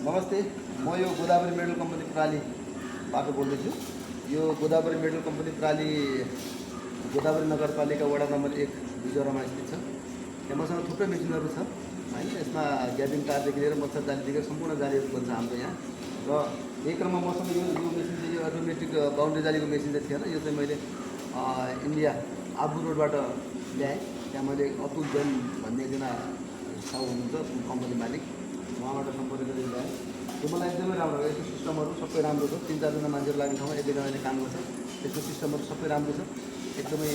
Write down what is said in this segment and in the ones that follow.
नमस्ते, म यो गोदावरी मेडल कम्पनी प्रालीबाट बोल्दैछु। यो गोदावरी मेडल कम्पनी प्राली गोदावरी नगरपालिका वडा नम्बर 1 बिजोरामा स्थित छ। यहाँ मसँग थुप्रै मेसिनहरू छ हैन। यसमा ग्याबिन तारदेखि लिएर मच्छर जालीदेखि सम्पूर्ण जालीहरू बन्छ हाम्रो यहाँ। र यही क्रममा मसँग यो मेसिन चाहिँ यो अटोमेटिक बाउन्ड्री जालीको मेसिन चाहिँ थिएन। यो चाहिँ मैले इन्डिया आबु रोडबाट ल्याएँ। त्यहाँ मैले अतुल जैन भन्ने एकजना साहु हुनुहुन्छ कम्पनी मालिक, उहाँबाट सम्पर्क गरेर ल्याएँ। त्यो मलाई एकदमै राम्रो हो। यसको सिस्टमहरू सबै राम्रो छ। 3-4जना मान्छेहरू लाग्ने ठाउँमा एकजनाले काम गर्छ। यसको सिस्टमहरू सबै राम्रो छ, एकदमै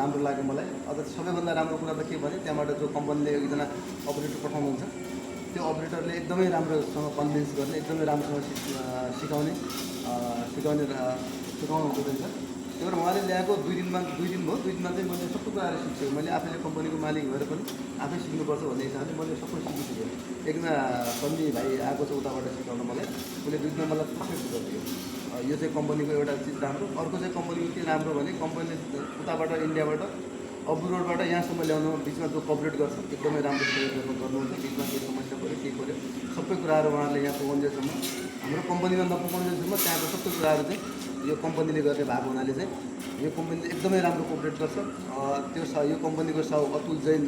राम्रो लाग्यो मलाई। अझ सबैभन्दा राम्रो कुरा त के भने त्यहाँबाट जो कम्पनीले एकजना अपरेटर पठाउनुहुन्छ, त्यो अपरेटरले एकदमै राम्रोसँग कन्भिन्स गर्ने, एकदमै राम्रोसँग सिकाउनु हुँदो रहेछ। त्यही भएर उहाँले ल्याएको 2 दिनमा 2 दिन भयो। 2 दिनमा चाहिँ मैले सबै कुराहरू सिक्छु। मैले आफैले कम्पनीको मालिक भएर पनि आफै सिक्नुपर्छ भन्ने हिसाबले मैले सबै सिकिसकेँ। एकजना सन्नी भाइ आएको छ उताबाट सिकाउन मलाई। उसले 2 दिनमा मलाई सबै सिकाइदियो। यो चाहिँ कम्पनीको एउटा चिज राम्रो। अर्को चाहिँ कम्पनीको के राम्रो भने कम्पनीले उताबाट इन्डियाबाट अबु रोडबाट यहाँसम्म ल्याउनु, बिचमा जो कपरेट गर्छ एकदमै राम्रो सहयोग गर्नुहुन्छ। बिचमा केही समस्या पऱ्यो के पऱ्यो सबै कुराहरू उहाँहरूले यहाँ पुगाउन्जेलसम्म, हाम्रो कम्पनीमा नपुगाउन्जेलसम्म त्यहाँको सबै कुराहरू चाहिँ यो कम्पनीले गर्ने भएको हुनाले चाहिँ यो कम्पनीले एकदमै राम्रो कोअपरेट गर्छ। यो कम्पनीको साहु अतुल जैन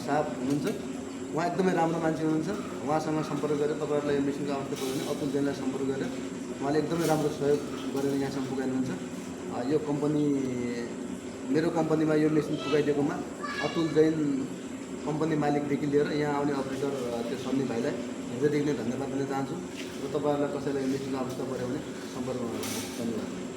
साहब हुनुहुन्छ। उहाँ एकदमै राम्रो मान्छे हुनुहुन्छ। उहाँसँग सम्पर्क गरेर तपाईँहरूलाई यो मेसिनको आवश्यकता पऱ्यो भने अतुल जैनलाई सम्पर्क गरेर उहाँले एकदमै राम्रो सहयोग गरेर यहाँसम्म पुगाइदिनुहुन्छ। यो कम्पनी मेरो कम्पनीमा यो मेसिन पुगाइदिएकोमा अतुल जैन कम्पनी मालिकदेखि लिएर यहाँ आउने अपरेटर त्यो सन्नी भाइलाई हृदयदेखि नै धन्यवाद दिन चाहन्छु। र तपाईँहरूलाई कसैलाई यो मेसिनको आवश्यकता पऱ्यो भने सम्पर्क गर्नुहोला। धन्यवाद।